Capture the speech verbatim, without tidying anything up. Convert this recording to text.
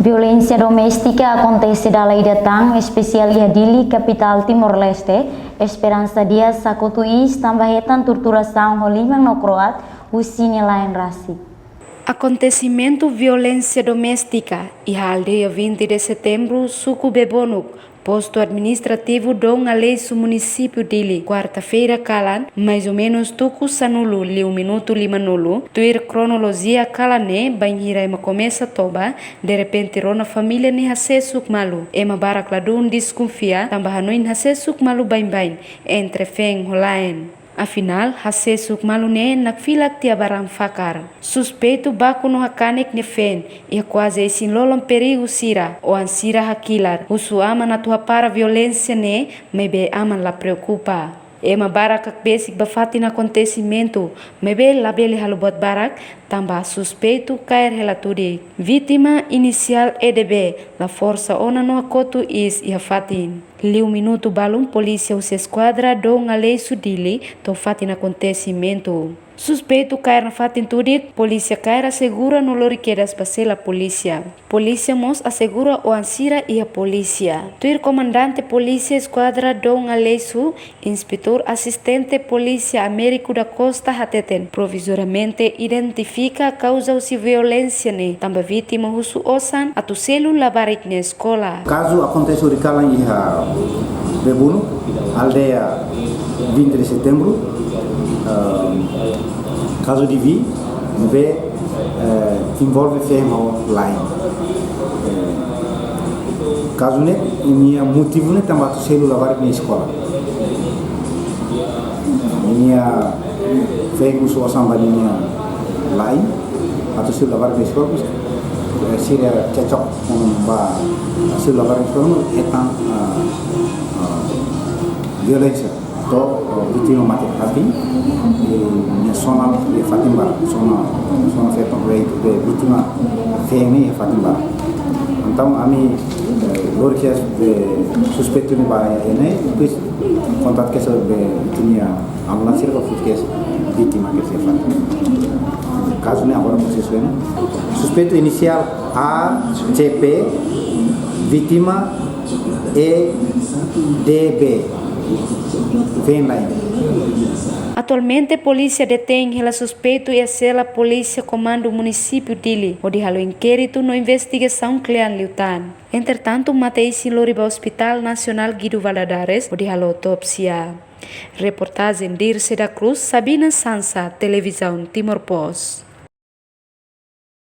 Violénsia doméstika akontese dala ida tan, espesiál iha Dili, kapitál Timor-Leste. Esperança Dias hakotu iis tanba hetan torturasaun ho liman no kro'at husi nia la'en rasik. Akontesimentu violénsia doméstika iha aldeia vinte de Setembru, suku Bebonuk, postu administrativu Dom Aleixo, munisípiu Dili, kuarta-feira kalan, mais ou menus tuku sanulu liu minutu limanulu. Tuir kronolojia kalan ne'e, bainhira ema komesa toba, derrepente rona família ne'e hasesuk malu. Ema barak ladún deskonfia, tanba hanoin hasesuk malu baibain entre feen ho la'en. Afinál, hasesuk malu ne'e nakfilak tiha barang fakar. Suspeitu baku no hakanek nia feen iha kuaze isin-lolon perigu sira, oan sira hakilar. Husu aman atu hapara violénsia ne'e, maibé aman la preokupa. Ema barak hakbesik ba fatin akontesimentu, maibé labele halo buat barak, tanba suspeitu kaer hela tudik. Vítima inisiál E D B la forsa ona no hakotu iis iha fatin. Liu minutu balun, polísia husi eskuadra Dom Aleixo Dili to'o fatin akontesimentu. Suspeitu kaer nafatin tudik, polísia kaer asegura no lori kedas ba sela polísia. Polísia mós asegura oan sira iha polísia. Tuir komandante polísia eskuadra Dom Aleixo, inspetór asistente polísia Américo da Costa hateten, provizoriamente identifika kauza husi violénsia ne'e, tanba vítima husu osan atu selu labarik nia eskola. Kazu akontese hori kalan iha Bebonuk, aldeia vinte de Setembru. Ehm, kazu divi, ne'ebé, eh, envolve feen ho la'en. Eh, kazu ne'e, nia motivu ne'e tanba atu selu labarik nia eskola. Nia feen husu osan ba nia la'en atu selu labarik nia eskola, eh, sira cekcok, mm, ba selu labarik nia eskola, hetan, ah, ah, violénsia. To'o, eh, vítima mate iha fatin, i nia sona iha fatin barak, sona, sona feto, eh, vítima feen ne'e iha fatin barak. Entaun, ami, eh, lori kedas, eh, suspeitu ne'e ba iha ne'e, depois kontatu kedas, eh, ita-nia ambulánsia, ba foti kedas vítima kedas iha fatin. Kazu ne'e agora prosesu ne'e. Suspeitu inisiál A C P, vítima E D B, feen la'en. Atualmente, polísia detein hela suspeitu iha sela polísia Komandu Munisípiu Dili, hodi halo inkéritu no investigasaun kle'an liután. Entretantu, mate-isin lori ba Hospital Nasionál Guido Valadares, hodi halo autópsia. Reportajen Dirce da Cruz, Sabina Sansa, Televizaun Timor Post.